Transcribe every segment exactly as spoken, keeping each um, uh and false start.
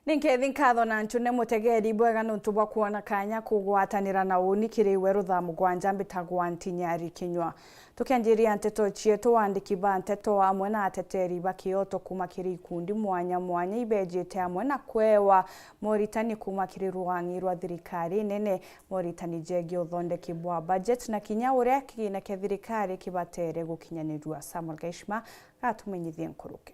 Ni nkethi nkatho na ncune mutegeri bwega nuntu bwa kwona kanya kugwatanira na uni kiri we rutha mugwanja mbitagwa Ntinyari Kinyua. Tukianjiria nteto cietu, aandiki ba nteto amwe na ateteri ba kioto kuma kiri ikundi mwanya mwanya ibejite amwe na kwewa moritani kuma kiri rwang'i rwa thirikari nene, moritani jegii uthondeki bwa budget na kinya uria kigina kia thirikari kibatere gukinyanirua. Samuel Gaishma gatumenyithie nkuruki.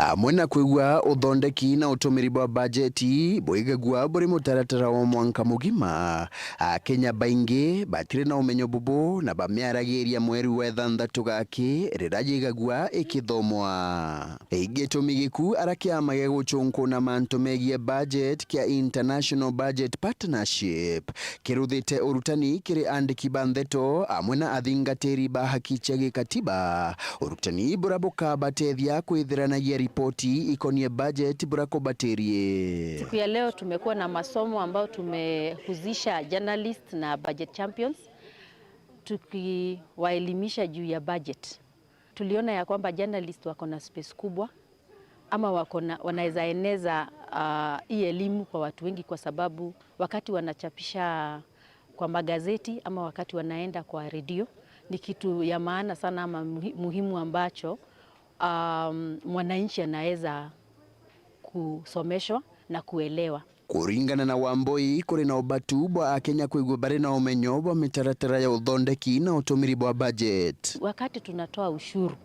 Amwe na kwigua uthondeki na utumiri bwa bajeti bwigagua buri mutaratara wa mwanka mugima, Akenya baingi batiri na umenyo bubu na bamiaragiria mweri wa ithanthatu gaki riria yigagua ikithomwa. Gitumi giku ara kiama gia gucunkuna mantu megie budget kia International Budget Partnership kiruthite urutani kiri andiki ba ndeto amwe na athingatiri ba haki cia gikatiba, urutani buria bukabatethia kwithiranagia ripoti ikonie budget buria kubatirie. Siku ya leo tumekuwa na masomo ambayo tumehusisha journalists na budget champions, tukiwaelimisha juu ya budget. Tuliona ya kwamba journalist wako na space kubwa, ama wako na, wanaweza eneza, ah, hii elimu kwa watu wengi, kwa sababu wakati wanachapisha kwa magazeti ama wakati wanaenda kwa redio, ni kitu ya maana sana ama muhi-, muhimu ambacho, um, mwananchi anaweza kusomeshwa na kuelewa. Kuringana na Wambui, kuri na ubatu bwa Akenya kwigua bari na umenyo bwa mitaratara ya uthondeki na utumiri bwa budget. Wakati tunatoa ushuru,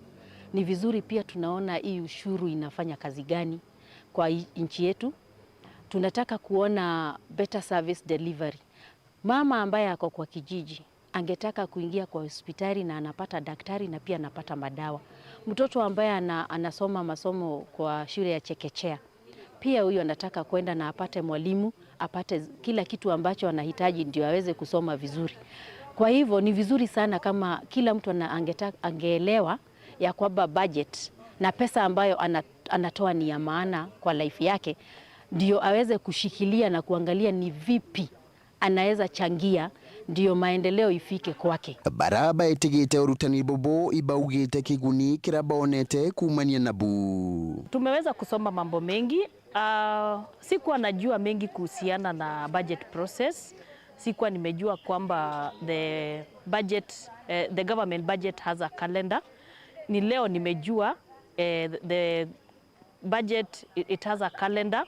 ni vizuri pia tunaona hii ushuru inafanya kazi gani kwa i-, nchi yetu. Tunataka kuona better service delivery. Mama ambaye ako kwa kijiji angetaka kuingia kwa hospitali na anapata daktari na pia anapata madawa. Mtoto ambaye ana-, anasoma masomo kwa shule ya chekechea, pia huyo anataka kwenda na apate mwalimu, apate z-, kila kitu ambacho anahitaji ndio aweze kusoma vizuri. Kwa hivyo ni vizuri sana kama kila mtu ana-, angeta-, angeelewa ya kwamba budget na pesa ambayo ana-, anatoa ni ya maana kwa life yake, ndio aweze kushikilia na kuangalia ni vipi anaweza changia ndio maendeleo ifike kwake. Bara baetigite urutani bubu ibaugite kiguni kira bonete kuumania nabu. Tumeweza kusoma mambo mengi. Ah, sikuwa najua mengi kuhusiana na budget process. Sikuwa nimejua kwamba the budget, eh, the government budget has a calendar. Ni leo nimejua, eh, the budget, it, it has a calendar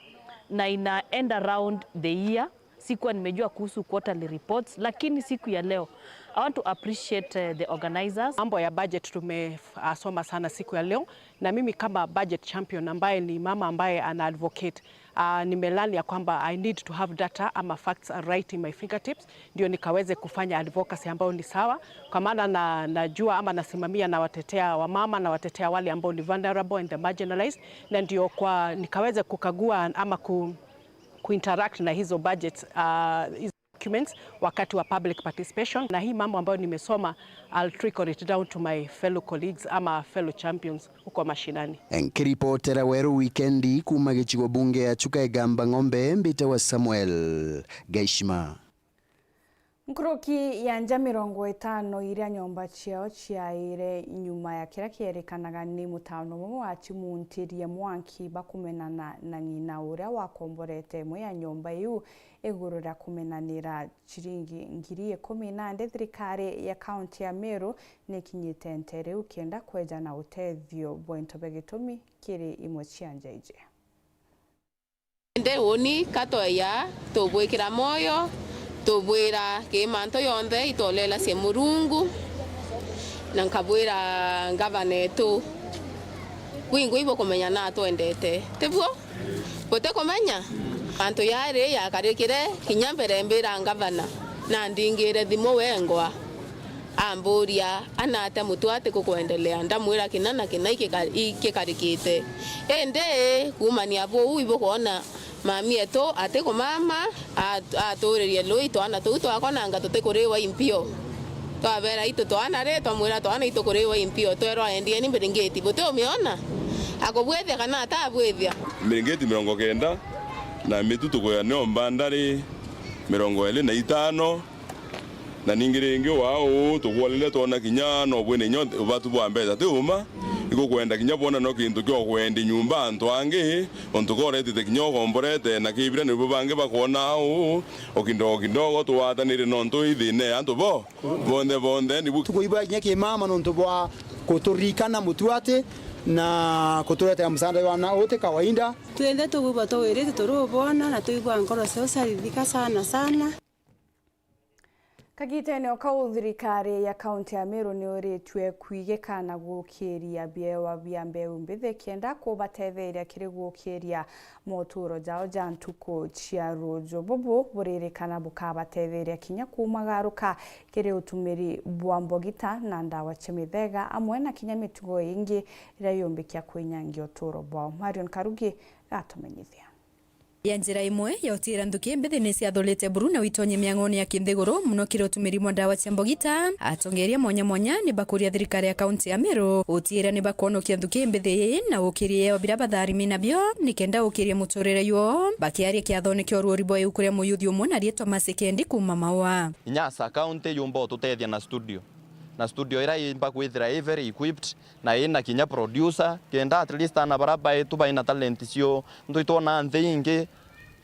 na ina end around the year. Sikuwa nimejua kuhusu quarterly reports, lakini siku ya leo, I want to appreciate, eh, the organizers. Mambo ya budget tumesoma sana siku ya leo, na mimi kama budget champion ambaye ni mama ambaye ana advocate, ah, nimelearn ya kwamba I need to have data ama facts right in my fingertips, ndio nikaweze kufanya advocacy ambayo ni sawa, kwa maana na, najua ama nasimamia na watetea wamama na watetea wale ambao ni vulnerable and the marginalized, na ndio kwa nikaweze kukagua ama ku, kuinteract na hizo budgets, ah, hizo documents wakati wa public participation, na hii mambo ambayo nimesoma, I'll trickle it down to my fellow colleagues ama fellow champions huko mashinani. Nkiripotera Weru Wikendi kuuma gicigo bunge ya Chuka Igamba Ng'ombe, mbitawa Samuel Gaishima. Nkuruki ya nja mirongo itano iria nyomba ciao ciaire nyuma ya kiria kierikanaga ni mutano umwe wacimuntirie mwanki bakumenana na ng'ina uria wakomborete imwe ya nyomba iu iguru ria kumenanira ciringi ngiri ikumi na nde. Thirikari ya kaunti ya Meru nikinyite nteere iu kenda kweja na utethio bwa into bia gitumi kiri imwe cia nja iji. Indi uni ka tweya, tubwikira moyo, tubwira kii mantu yonthe itwolelacie Murungu, na nkabwira ngavana etu, bwingwa ibukumenya na atwendete, tibuo? Butikumenya? Mantu yairi yakarikire kinya mbere mbira ngavana, na ndingire thimu wengwa. Amburia, "Anate mutu ati kukwendelea?" Ndamwira, "Kina na kina ikika-, ikikarikite." Indi kuumania buu ibukwona mami etu atikumama, at-, aturirie lui twana tuu twakwa nanga tutikuriwa impio. Twabera itu twana ri, twamwira twana itukuriwa impio, twerwa endieni mbiringiti, butiumiona? Akubwithia kana atabwithia? Mbiringiti mirongo kenda na mitu tukuya nyomba ndari mirongo iri na itano. Na ningi ringi wao uu tukwonire twona kinya no bwina inya ubatu bwa mbeca ti uma, Gukwenda kinya bwona no kintu kia ugwendi nyumba antu angi, untu koretite kinya ugomborete, na kibira nibo bangi bakwona uu, o kidogo kidogo tugwatanire nontu i thina ya antu bo bonthe bonthe nibu. Tukuibwa kinya kimama nontu bwa kuturirikana mutuati na kuturetera msaada wa na uti kawaida. Twinthe tugwibwa tugwirite turubwona na twigua nkoro ciao ciarithika sana sana. Kagitene o kau, thirikari ya kaunti ya Meru ni uritue kwigika na gukiria biewa bia mbeu mbithi kenda kubatetheria kiri gukiria moturo jao ja ntuku cia ruuju. Bubu buririkana bukabatetheria kinya kumagaruka kiri utumiri bwa mbogita na ndawa cia mithega, amwe na kinya mitugo ingi iria yumbikia kwinyangia uturo bwao. Marion Karugi gatumenyithia. Ya njira imwe ya utiira nthuki mbithi ni ciathurite buru na witonye miang'one ya kinthiguru, muno kiri utumiri mwa ndawa cia mbogita. Atongeria mwanya mwanya ni bakuria thirikari ya kaunti ya Meru utiira ni bakwonokia nthuki mbithi ii na ukiria o bira batharimi nabio, ni kenda ukiria muturire yuo. Bakiaria kiathone kia uruuri bwa iuku ria muyuthi umwe na riitwa Mercy Kendi kuuma Maua. Inya as a county yumba ututethia na studio, na studio ira imba kwithira i very equipped, na ina kinya producer, kenda at least ana bara baitu baina talent cio, ntu itwona nthi ingi,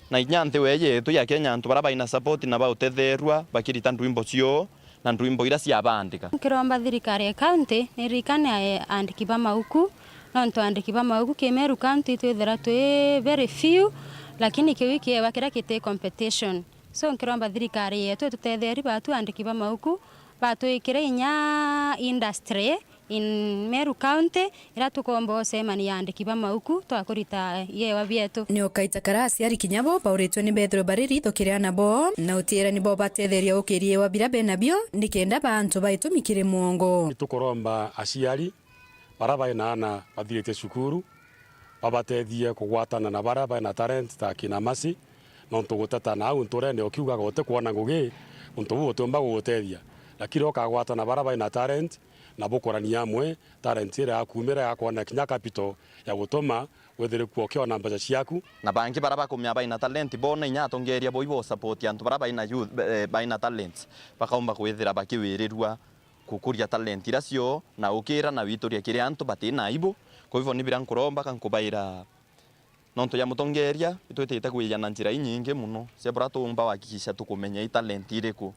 na inya nthi wee yetu ya Kenya, antu bara baina support na bautetherua bakirita ndwimbo cio na ndwimbo ira ciabandika. Nkiromba thirikari ya county niririkane aandiki ba mauku, nontu aandiki ba mauku ki Meru County twithira twi very few, lakini kiu ikiewa kiria kiti competition. So nkiromba thirikari yetu itutetherie batu aandiki ba mauku, batwikire inya industry in Meru County, ira tukomba ucemania aandiki ba mauku twa kurita iewa bietu. Ni ukaita kara aciari kinya bo bauritwe ni bethirwe bari ritho kiri ana bo, na utiira ni bo batetheria ukiria iewa bira benabio, ni kenda ba antu baitumi kiri mwongo. Tukuromba aciari bara baina ana bathiritie cukuru, babatethie kugwatana na bara baina talent ta kina Mercy, nontu guteta na au nturene ukiugaga utikwona ngugi, untu buu utiumba gugutethia. Lakini ukagwatana bara baina talent, na bukurania amwe talent iria yakumira ya kwona kinya capital ya gutuma withire kuo ukiona mbeca ciaku. Na bangi bara bakumia baina talent, bona inya atongeria bo ibo support antu bara baina youth, eh, baina talent, bakaumba kwithira bakiwirirua kukuria talent ira cio, na ukira na wituria kiri antu bati na aibu. Kwa hivyo ni bira nkuromba ka nkubaira, nontu ya mutongeria, itwitite kwija na njira inyingi muno cia bura tuumba wahakikisha tukumenya i talent iriku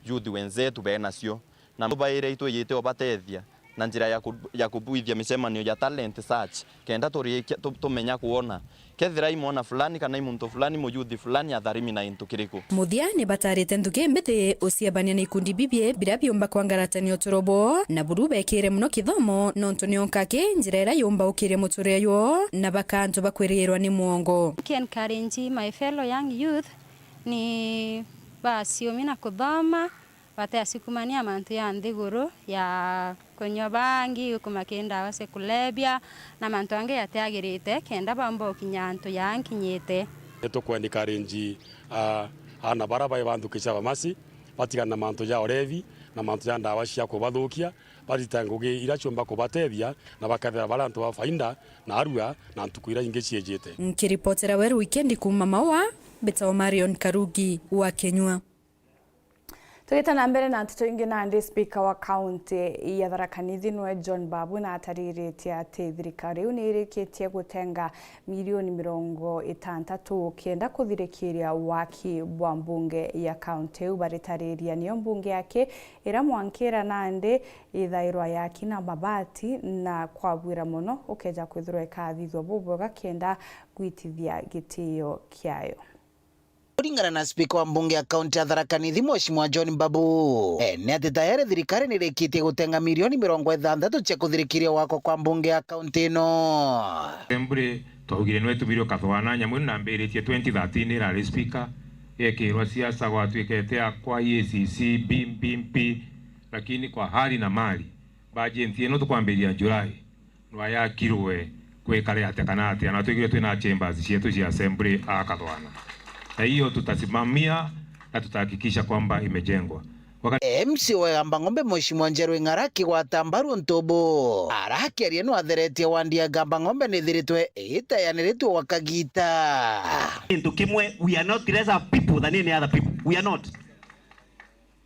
youth wenzetu benacio, na tubaire itwijite ubatethia na njira ya ku-, ya kubwithia micemanio ya talent search, kenda turikia, tu-, tumenya kwona kethira i mwana fulani kana i muntu fulani, muyuthi fulani atharimi na into kiriku. Muthia ni batarite nthuki mbithi uciebania na ikundi bibie bira biumba kwangaratania uturo bwao, na buru bekire muno kithomo, nontu nio nkaki njira iria yumba ukiria muturire yuo na baka antu bakwirigirwa ni mwongo. Ki encourage my fellow young youth ni baciumi na kuthoma, bateasukumania mantu ya nthiguru ya kunywa bangi, kumakia ndawa cia kulevya na mantu angi jatiagirite, kenda baumba gukinya antu ja nkinyite. Ni tuku encourage, ah, ana bara bai ba nthuki cia bamasi batigane na mantu ja urevi na mantu ja ndawa cia kubathukia, barita ngugi ira ciumba kubatethia na bakethira bari antu ba faida na arua na ntuku ira ingi ciijite. Nkiripotera Weru Wikendi kuuma Maua, mbitagwa Marion Karugi wa Kenyua. Tugita na mbere na nteto ingi, nandi spika wa kaunti ya Tharaka Nithi niwe John Babu na atariritie ati thirikari iu ni irikitie gutenga milioni mirongo itantatu kenda kuthirikiria waki bwa mbunge ya kaunti iu baritariria niyo mbunge yake ira mwankira nandi ithairwa yaki na mabati na kwabwira mono ukeja kwithirwa ikathithua bubwega kenda gwitithia gitio kiayo. Kuringana na spika wa mbunge ya kaunti ya Tharaka Nithi, Mheshimiwa John Babu, eh, ni ati tayari thirikari ni irikitie gutenga milioni mirongo ithanthatu cia kuthirikiria gwakwa kwa mbunge ya kaunti ino. Assembly, twaugire nwe tumirwe kathwana nyamu ino nambiritie twenty thirteen irari spika, yekirwa siasa gwatuikete akwa E A C C, mbi, mbi, mbi, lakini kwa hali na mali, budget ino tukwambiria July, nwayakirwe kwikare atia kana atia, na twigire twina chambers cietu cia assembly a kathwana. Na hiyo tutasimamia na tutahakikisha kwamba imejengwa. Wakati M C A wa Igamba Ng'ombe, Mheshimiwa Njeru Ing'ara, akigwata mbaru untu bu, arakiaria nwatheretie wandi ya Igamba Ng'ombe nithiritwe itayaniritwe gwa kagita. Kintu kimwe, we are not lesser people than any other people. We are not.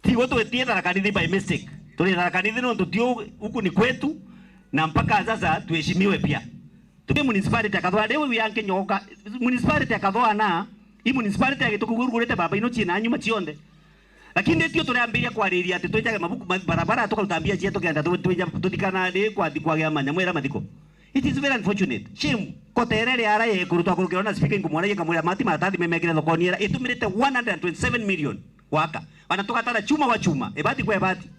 Tigwe twitie Tharaka Nithi by mistake. Turi Tharaka Nithi nontu ti u-, uku ni kwetu, Na mpaka sasa tuheshimiwe pia. Tuki municipality akathwa riu ya nkinyoka, municipality akathwa na i municipality ya Gituku urugurite baba ino ciina nyuma cionthe. Lakini tio turiambiria kwariria ati twijage mabuku ma-, barabara tukaruta mbia cietu kenda tu-, twija tuthikana ri kwathi kwagea manyamu era mathiko. It is very unfortunate. Shame. Kotere ri ara ye kurutwa kurukirwa na speaker nkumwona ye kamwira mati maratathi memekire thokoni era itumirite one hundred and twenty-seven million waka. Bana tugatara chuma wa chuma. Ibati kwa ibati.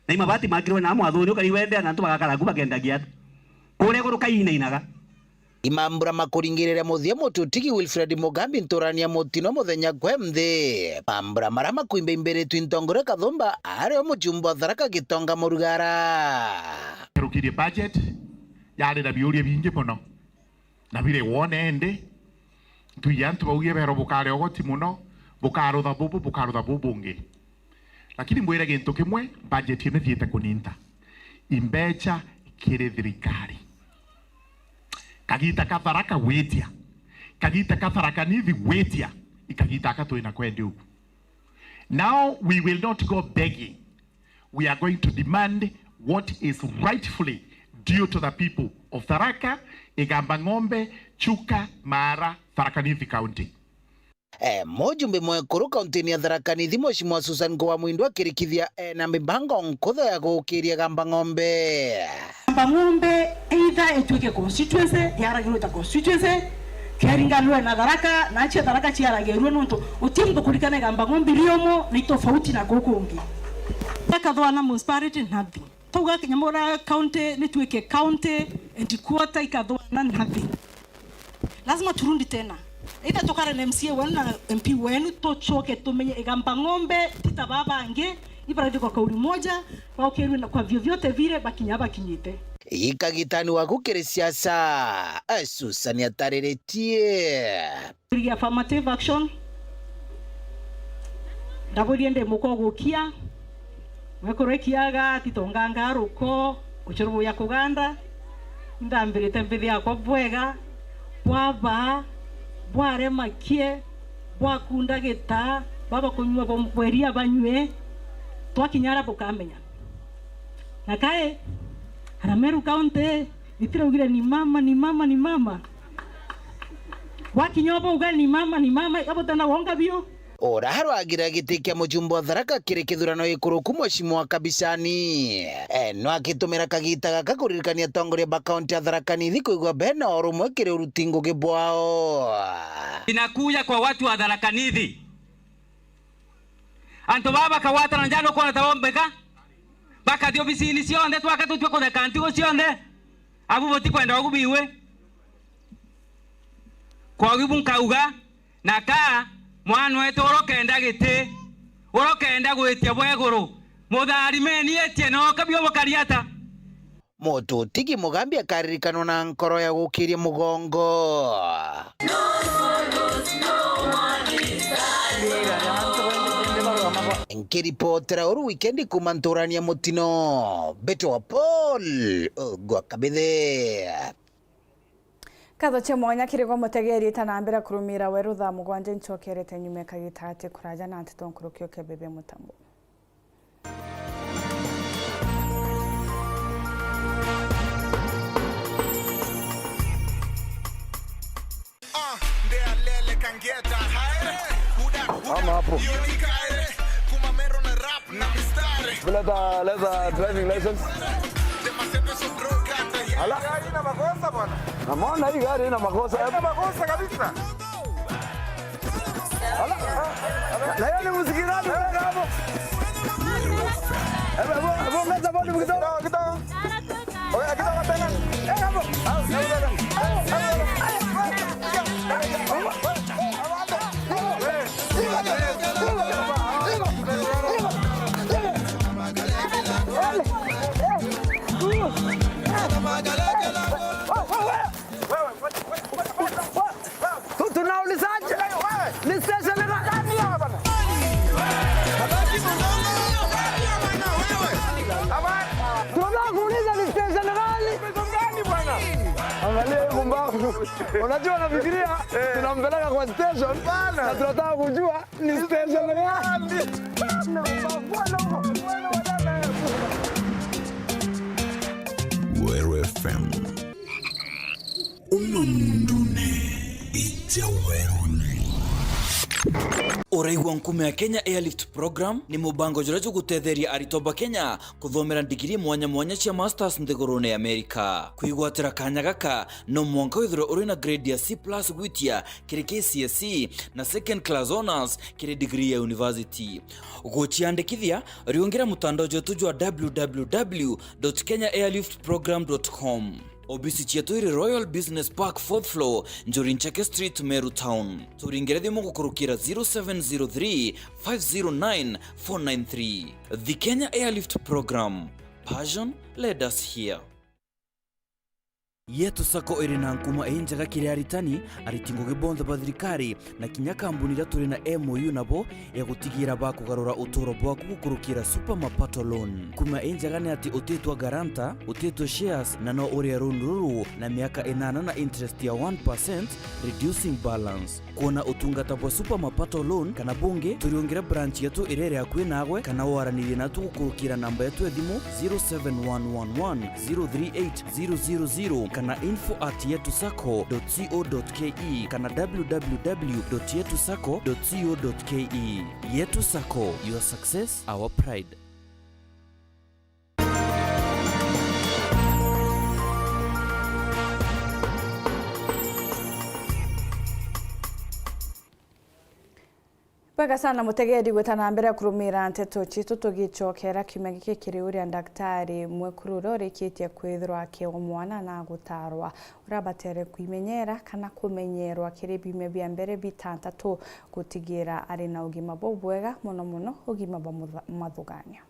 Na imabati makirwe na mwathuri ukari wende na antu bagakara ku bakendagia ata. Kuria iguru kainainaga. Imambura makuringirira muthia muti utigi Wilfred Mugambi nturania mutino muthenya kwe nthi. Mambura mara makuimbaimbiritwe ntongoria Kathumba ario mujumbe wa Tharaka Gitonga Murugara. Turukirie budget yari na biuria bingi muno. Na bire wone indi, ntwiji antu bauge bero bukare ogoti muno, bukarutha bubu, bukarutha bubu bungi. Lakini mbwire gintu kimwe, budget ino ithiite kuninta. Imbecha kiri thirikari. Kagita ka Tharaka gwitia. Kagita ka Tharaka Nithi gwitia. Ikagita aka twina kwendi ugu. Now we will not go begging. We are going to demand what is rightfully due to the people of Tharaka, Igamba Ng'ombe, Chuka, Maara, Tharaka Nithi County. Eh, mujumbe mwekuru kauntini ya Tharaka Nithi, Mheshimiwa Susan Nkuwa Mwindu akirikithia, eh, na mibango nkutho ya gukiria Igamba Ng'ombe. Igamba Ng'ombe either ituike constituency, yaragirwe ta constituency, keringanwe na Tharaka, na cia Tharaka ciaragirwe nontu utimbo kurikana Igamba Ng'ombe iriomo ni tofauti na kuku kungi. Ikathwana municipality nothing. Tauga kinya mura county nituike county and quarter ikathwana nothing. Lazima turundi tena. Either tukare na M C A wenu na M P wenu, tucoke tumenye Igamba Ng'ombe, tita baba bangi, ibarathi kwa kauli moja, baukirwe na kwa vyovyote vile bakinya bakinyite. Ikagitani waku kiri siasa, eh, Susan atariritie. Affirmative action. Ndaburie ndi muko gukia. Mwekuru ikiaga, titonganga ruko, ucurubu ya kuganda. Ndambirite mbithi yakwa bwega, bwabaa, bwaremakie, bwakunda gitaa, baba kunyua bo-, bweria banyue, twakinya ara bukamenya. Na kae, ara Meru County, itiraugire ni mama, ni mama, ni mama. Wakinya bauga ni mama, ni mama, ikabutana wonga biu. Ura harwagira giti kia mujumbe wa Tharaka kiri kithurano gikuruku, Mheshimiwa Kabisani, eh, no akitumira kagita gaka kuririkania atongoria ba kaunti ya Tharaka Nithi kwigua bena urumwe kiri uruti ngugi bwao. Inakuja kwa watu wa Tharaka Nithi. Antu baba bakagwatana njaa nukwona ta bombeka? Bakathi obisini cionthe, twaka tutue kutheka ntugu cionthe. Abu butikwenda ugu biwe. Kwa ugu nkauga, na ka mwana wetu urokenda giti, urokenda gwitia bweguru, mutharimeni etie no kabio bukari ata? Mututigi Mugambi akaririkanwa na nkoro ya gukiria mugongo. Nkiripotera uru wikendi kuma nturani ya mutino, Beto wa Paul, Ogwa Kabithe. Nkatho cia mwanya kiri gwe mutegeri, ta na mbere kurumira weru thaa mugwanja, ncokerete nyuma kagita ati kuraja na nteto nkuruki ukebebe mutambo. Ah, ndealele kangeta haere, uda, uda. Ama hapo. Yoni kaere, kuma mero na rap na mistari. Leta, leta driving license. Ala. Haina makosa bwana. Namuona hii gari haina makosa. Haina makosa kabisa. Ala. Na yeye ni msikilizaji, weka hapo. Hebu, hebu, hebu ongeza volume kidogo. Kidogo, kidogo. Oya, kidogo tena. Weka hapo. Tu-, tunaulizaje? Ni station gani? Tunataka kuuliza ni station gani? Angalia hii pumbavu. Unajua, nafikiria tunampeleka kwa station. Bana. Na tunataka kujua ni station gani. Bana, bwana, bwana, bwana, bwana. Weru F M. Uma mundune, ija werone. Uraigua nkuma ya Kenya Airlift Program ni mubango juria jugutetheria aritwa ba Kenya kuthomera ndigiri mwanya mwanya cia masters nthigurune ya Amerika. Kwigwatira kanya gaka, no mwanka withirwe uri na grade ya C plus gwitia kiri K C S E na second class honours kiri degree ya university. Guciandikithia, riungira mutandao jwetu jwa w w w dot kenya airlift program dot com. Obisi cietu iri Royal Business Park, fourth floor, Njuri Ncheke Street, Meru Town. Turingire thimu gukurukira zero seven zero three, five zero nine, four nine three. The Kenya Airlift Program. Passion led us here. Yetu Sacco iri na nkuma injega kiri aritani, ariti ngugi bonthe ba thirikari, na kinya kambuni iria turi na M O U nabo ya gutigira bakugarura uturo bwaku gukurukira Super Mapato Loan. Nkuma injega ni ati utitwa guarantor, utitwa shares, na no uria loan ruru na miaka inana na interest ya one percent, reducing balance. Kwona utungata bwa Super Mapato Loan kana bungi, turiungire branch yetu iria iri akui nagwe, kana waranirie natu gukurukira namba yetu ya thimu zero seven one one one zero three eight zero zero zero kana info at yetu sacco dot co dot ke kana w w w dot yetu sacco dot co dot ke. Yetu Sacco, your success, our pride. Bwega sana mutegeri gwita na mbere kurumira nteto citu, tugicokera kiumia giki kiri uria ndaktari mwekuru uria urikitie kwithirwa akiwa mwana na gutarwa uria abatere kwimenyera kana kumenyerwa kiri biumia bia mbere bitantatu gutigira ari na ugima bubwega, mono mono ugima bwa mutha-, mathuganio.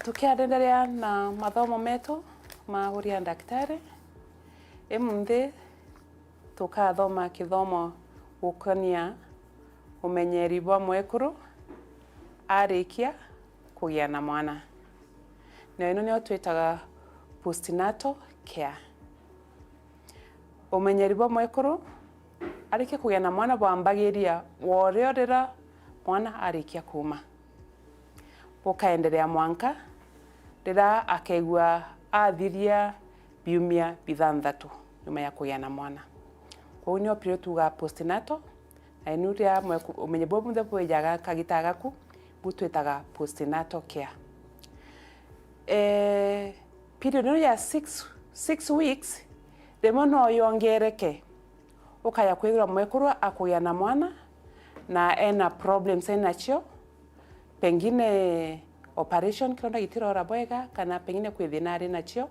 Tukiendelea na mathomo metu ma uria ndaktari, imunthi tukathoma kithomo gukonia umenyeri bwa mwekuru arikia kugia na mwana. Na ino nio twitaga postnatal care. Umenyeri bwa mwekuru arikia kugia na mwana bwambagiria worio rira mwana arikia kuuma, bukaenderea mwanka rira akegua athiria biumia bithanthatu nyuma ya kugia na mwana. Kwou nio period tuugaa postnatal, na inu ria mweku-, umenye buu bunthe bwijaga kagita gaku, bu twitaga postnatal care. Eh, period ino ya six, six weeks, rimwe no yongereke, ukaya kwithirwa mwekuru akugia na mwana na ena problems enacio, pengine operation, kironda gitirora bwega, kana pengine kwi thina ari nacio,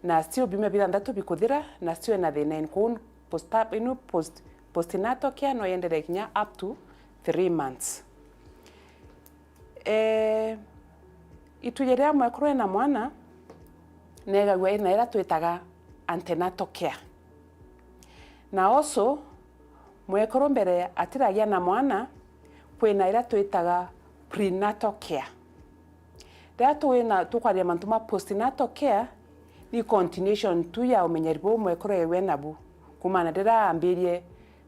na still biumia bithanthatu bikuthira na still ena thina inu. Kwou post-, inu post-, postnatal care no yenderee kinya up to three months. Eh, itwiji riria mwekuru ena mwana, negagua ina iria twitaga antenatal care. Na also, mwekuru mbere atiragia na mwana, kwina iria twitaga prenatal care. Riria twina, tukwaria mantu ma postnatal care, ni continuation tu ya umenyeri buu mwekuru ewe nabu. Kumana riria ambirie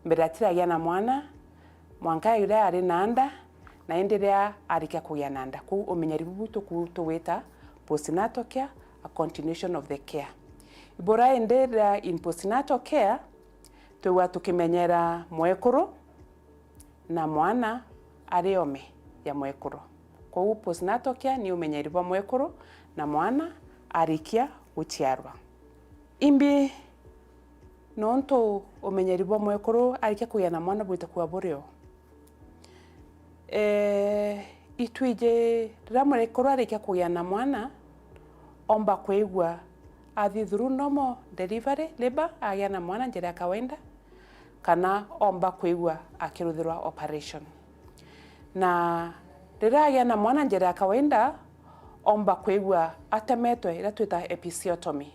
mbere atiragia na mwana, mwanka riria ari na nda, na indi riria arikia kugia na nda. Kwou umenyeri bubu tuku-, tugwita postnatal care, a continuation of the care. Ibura indi riria in postnatal care, twigua tukimenyera mwekuru na mwana ari ome ya mwekuru. Kwou postnatal care ni umenyeri bwa mwekuru na mwana arikia guciarwa. Imbi nontu umenyeri bwa mwekuru arikia kugia na mwana bwite kuwa buri o. Eh, itwiji riria mwekuru arikia kugia na mwana, omba kwigua athi through normal delivery, labor, agia na mwana njira ya kawaida, kana omba kwigua akiruthirwa operation. Na riria agia na mwana njira ya kawaida, omba kwigua atemetwe, iria twita episiotomy,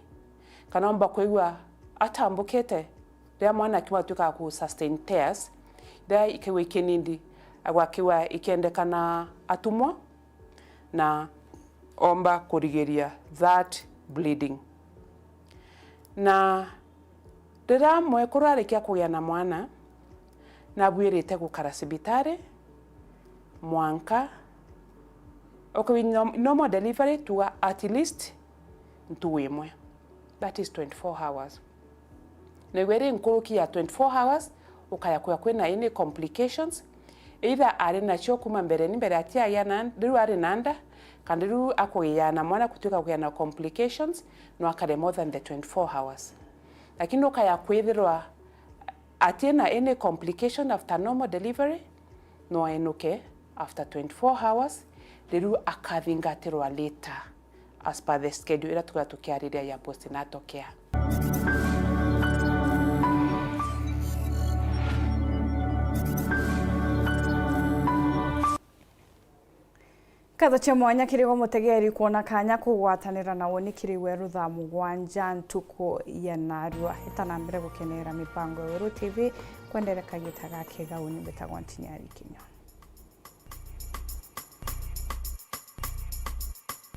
kana omba kwigua atambukite, riria mwana akiuma atuika wa ku sustain tears, riria ikaigua ikinindi, agwakigua ikiendekana atumwa, na omba kurigiria that bleeding. Na riria mwekuru arikia kugia na mwana, Nabuirite gukara cibitari mwanka, okay, norm-, normal delivery tuga at least ntuku imwe, that is twenty-four hours. Na igwe iri nkuruki ya twenty-four hours, ukaya kwia kwina any complications, either ari nacio kuma mbere, ni mbere atiagia na, riu ari na nda, kana riu akugia na mwana kutuika kugia na complications, no akare more than the twenty-four hours. Lakini ukaya kwithirwa atina any complication after normal delivery, no ainuke after twenty-four hours, riu akathingatirwa later as per the schedule ira tukwira tukiariria ya postnatal care. Nkatho cia mwanya kiri gwe mutegeri kwona kanya kugwatanira na uni kiri weru thaa mugwanja ntuku ya narua. Ita na mbere gukenera mipango ya Weru T V, kwendere kagita gakega. Uni mbitagwa Ntinyari Kinyua.